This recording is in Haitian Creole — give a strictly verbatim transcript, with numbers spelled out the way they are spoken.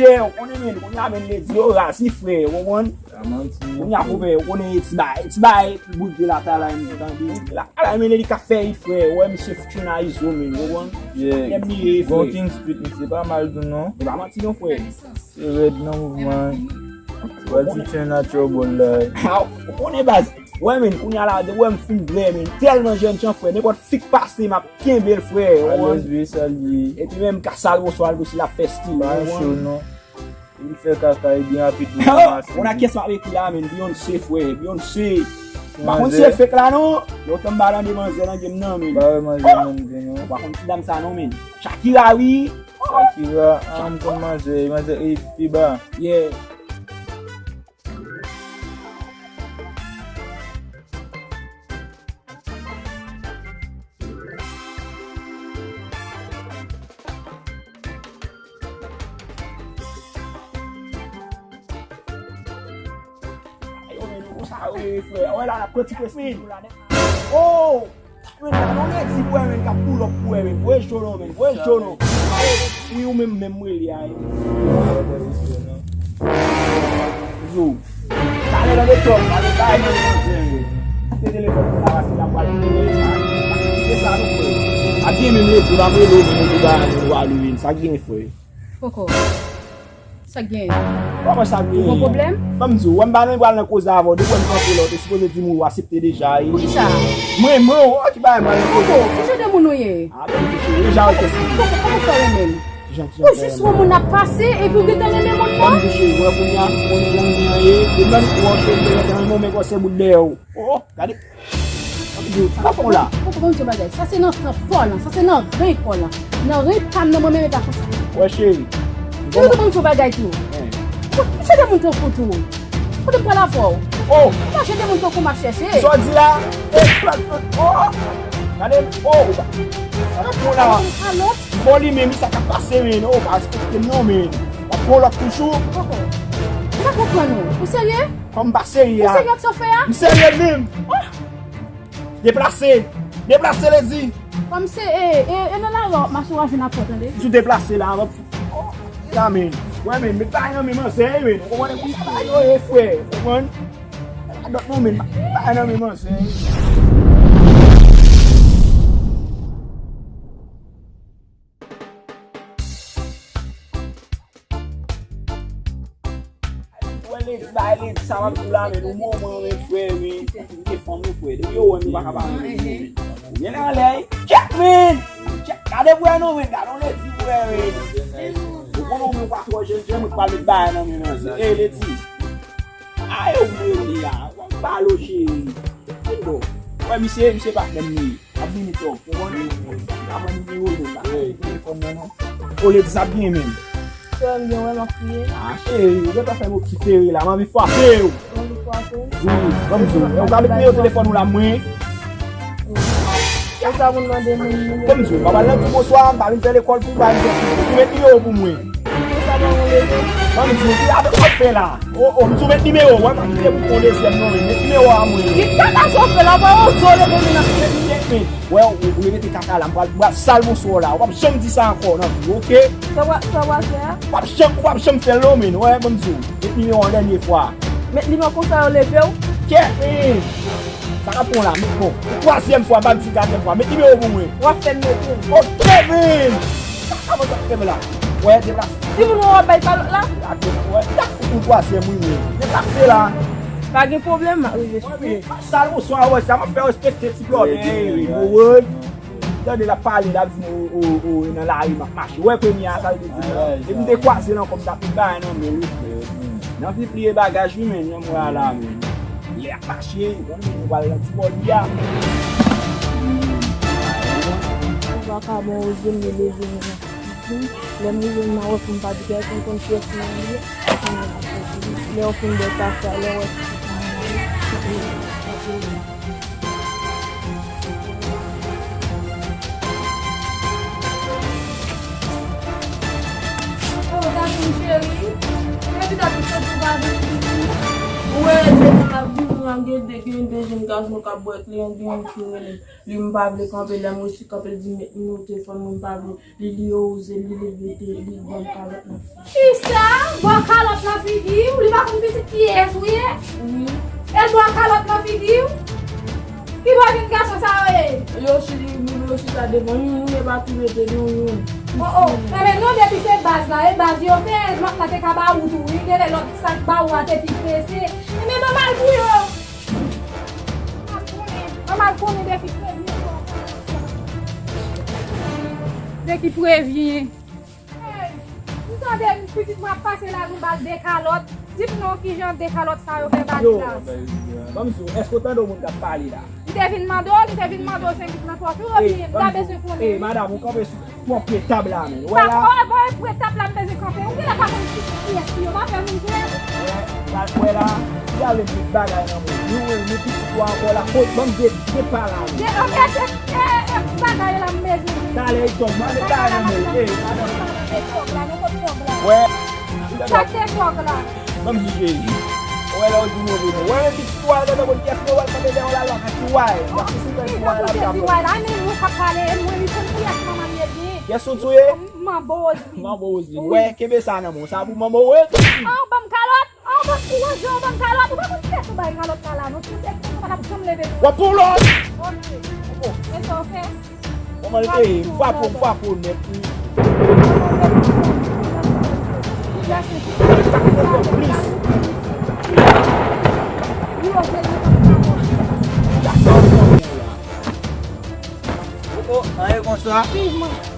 Frè, ou konnen, men, kounye a, men, ledi yo raz, wi, frè, ou konprann? Sa manti, non. Kounye a, frè, ou konnen, ti bay, ti bay, bout de latalay, men, tande, latalay, men, li ka fè, wi, frè, ou wè, misye Future na Izo, men, ou konprann? Yeah. Bon, King Street, misye pa mal tou, non. E pa manti, non, frè. Se rèd nan mouvman. Wè, Future na trouble la. Ha, ou konnen, baz. Wè, men, kounye a la, de, wè, m fin blè, men. Tèlman jènjan, frè, nenpòt fi k pase, m ap kenbe l, frè, ou konprann? Alèz, wi, sa l ye. Epi menm ka sal bonswa l tou, si l ap fè stil, ou konprann? Pa cho, non. Li fè kaka, e byen rapid pou l ranmase. Ou konnen kiyès m ap ekri la, men, Beyoncé, frè, Beyoncé. M pa konn si se fake la, non. Lontan m pa tande manzè nan game nan, men. Pa wè manzè nan game, non. Ou pa konn ti dam sa, non, men. Shakira, wi. Shakira, ah, m konn manzè, manzè, e, pi ba. Yeah. Ayo, men, nou konsa, wi, frè. Wè la, n ap pran ti pres, men. Oh! Men, gade yon ledi, frè, men, k ap pull up, frè, men. Voye cho non, men. Voye cho non. Wi, ou menm, menm, mwen, li a, wi. Zo. Talè nan de tòp, talè bay nan manzè, wi. Kite telefòn pou la, paske la pral kite sa, nou, frè. A gen menm ledi, pa mwen, lo, men, nou ba, nou ba, nou, sa gen, frè. Poko. Sa k genyen? Kòman sa k genyen? Ou gen pwoblèm? Ban m di w, wè m pa menm pral nan koze avè w. Depi w wè m kanpe la, w te sipoze di m ou aksepte deja, e. Poukisa? Mwen, mwen, w ki bay m al nan koze. Poko, ki jan de moun ou ye? A, ban m di cheri, deja w te si. Poko, kòman sa w renmen m? Ki jan, ki jan. Ou jis wè moun ap pase, epi w gentan renmen moun nan? Ban m di cheri, wè kounye a, kounye a jan m gen an ye, depi lè nou wè w cheri, te gentan renmen w, men gwo se bout dèyè w. Oh, gade. Sa k ap fè w la? Poko, ban m di w bagay. Sa se nan tan pa w lan, sa se nan ren pa w lan. Nan ren pa m nan mwen menm e pa konsa. Wè cheri. Ou ban m di w bagay tou. Ki jan de moun tankou tou? Kote m pral avè w? Oh. Ki jan de moun tankou m ap chèche? Sa w di la? Oh. Gade. Oh. Sa k ap fè w la? Bon li menm, sa k ap pase, men. Oh, pa respekte m non, men. W ap pran lòt toujou. Poko. M pa konprann ou. Ou serye? Kòm m pa serye a. Ou serye ak sa w fè a? M serye menm. Oh. Deplase! Deplase, ledi! Kòm se, e, e, e nan lari w ap mache w a jwenn apò, tande? Si w deplase la, w ap, oh, la men. Wè men, met bagay nan men manzè, men. Ou konprann? Bagay yo ye, frè. Ou konprann? Dòt non, men. Met bagay nan men manzè. Wè ledi, bay ledi, sa w ap di la, men, nou moman, men, frè, men, fòk nou gen fanm, wi, frè. Depi yo wè nou pa ka pa renmen nou, men. Ou gen anlè, tchèk, men! Tchèk, gade, frè, nou, men, gade yon ledi, frè, men. Ou konnen, ou menm, ou pa twò jènjèn, ou pral met bagay nan men manzè. Ey, ledi. Ay, ou rele a. W ap pale, cheri. Bon. Wè, misye, misye pa menm li. Ap vini twòp. Ou konnen? Ap pran nimewo l, men pa gen telefòn nan, non. O, ledi, sa ap byen menm. Frè m, gen wè m ap kriye. Ah, cheri, ou gentan fè m yon ti fere la. M anvi frape w. Ou anvi frape m? Wi, ban m di w. E ou ka met nimewo telefòn ou la, mwen. E sa moun mande moun nimewo. Ban m di w, m pa pral nan di bonswa, m pa vin fè lekòl pou ou, pa vin fè pou ou. Ou met nimewo pou mwen. Konsa ban mwen leve. Ban m di w, ki avèk w ap fè la? O, o, m di w met nimewo, wè, m pa kite pou pran dezyèm non, men met nimewo a mwen. Ki kaka sa w fè la, pa yon zo leve vin nan fè. Wè, ou, ou repete kaka la, m pral, m pral sal bonswa w la. Ou p ap janm di sa ankò nan vi w, oke? Sa w, sa w fè a? W ap janm, ou p ap janm fè l non, men. Wè, ban m di w. Met nimewo an dènye fwa. Met nimewo konsa yo leve w? Kèt, men. Sa k ap pran w la, men bon. Twazyèm fwa, m pa di katriyèm fwa. Met nimewo pou mwen. W ap fè m mete l. Oke, men. Sa, sa, sa, sa, sa, la. Wè, deplase. Si moun w ap bay pa lòt la? Wè, sa fout yon twazyèm, wi, men. Deplase la. Pa gen pwoblèm, m ap rive sou ou. Wè, men, sal bonswa, wè, sa m ap fè respekte ti blòdè, wi, wi. Tande l ap pale, l ap di m, o, o, o, e nan lari m ap mache. Wè, premye a, sa l te di m lan. Depi m te kwaze l ankò, m t ap met bagay nan men l, wi, frè. Nan vi pliye bagaj, wi, men, jan m wè a la, men. Lè ap mache, bon, men, nou pral nan ti bò li a. Ou pa ka bon, ou jwenn li leve, men. Lè m rive, m nan wè pou m pa di kèk, m konn pyès nan li. Lè w fin bwè kafe a, lè w wè pitit mwen nan li. Oh, Dadou cheri, depi Dadou soti, Dadou cheri. Ou wè, Dadou ap vini. An gen de, gen de jèn gason k ap bwè kleren, gen youn ki rele m. Li, m pa vle kanpe, lè m resi kanpe, l di m met nimewo telefòn mwen, m pa vle. Li, li oze, li leve, li ban m kalòt nan figi. Kisa? Ba w kalòt nan figi w? Li pa konn pitit kiyès ou ye? Wi. E l ba w kalòt nan figi w? Ki bò jèn gason sa yo ye? Yo chi-, yo chita devan youn, youn, e pa tou rete youn, youn. Oh, oh. Enben non, depi se baz la, e baz yo fè, lòt la te ka ba ou tou, wi. Genlè lòt sa k ba ou a te pi prese. Enben ban m al pou yo. Ban m al konnen, ban m al konnen de ki prevyen. De ki prevyen. Hey, m tande pitit mwen ap pase la, nou ba l de kalòt. Di m non, kijan de kalòt sa yo fè ba li la? Yo, ban m di w, èske w tande yon moun k ap pale la? M te vin mande w, m te vin mande w se pitit nan pòch ou, ebyen m ta bezwen konnen. Ey, madam, ou kanpe sou pwòp pye tab la, men. Wè la. Pwòp pye tab la, m bezwen kanpe. Ou genlè pa konn ki, kiyès ki yo, pa fè moun kwè. Wè, wè la, ou ta vle met bagay nan men. Nou, nou pitit ou ankò la, kot, ban m de, de pa la, men. De, ok, de, e, e, bagay la, m bezwen. Talè, Etòg, mande bagay nan men. Ey, madanm. Etòg la, nou kot Etòg la? Wè. Sa k te Etòg la? Ban m di cheri. Ou wè lè w di move non. Wè, pitit ou a, ou ta konn kiyès, men w al kanpe dèyè yon lalwa, ka ti way. L ap sou sou fè ti way la, l ap pran. Ti way la, men nou ka pale, mwen li konn kiyès manman m ye byen. Kiyès ou di w ye? Manbo Roseline. Manbo Roseline. Wi. Wè, kenbe sa nan men w. Sa pou Manbo Roseline. An, ban m kalòt. An, ban m kouraje, an, ban m kalòt. Ou pa konn kiyès ou bay kalòt la la, non. Si w te konn, ou pa t ap janm leve non. W ap pran lòt. Ok. E sa w fè? Kòman l te ye? M frape w, m frape w nèt, wi. Oh, oh, anyen konsa. Viv mwen.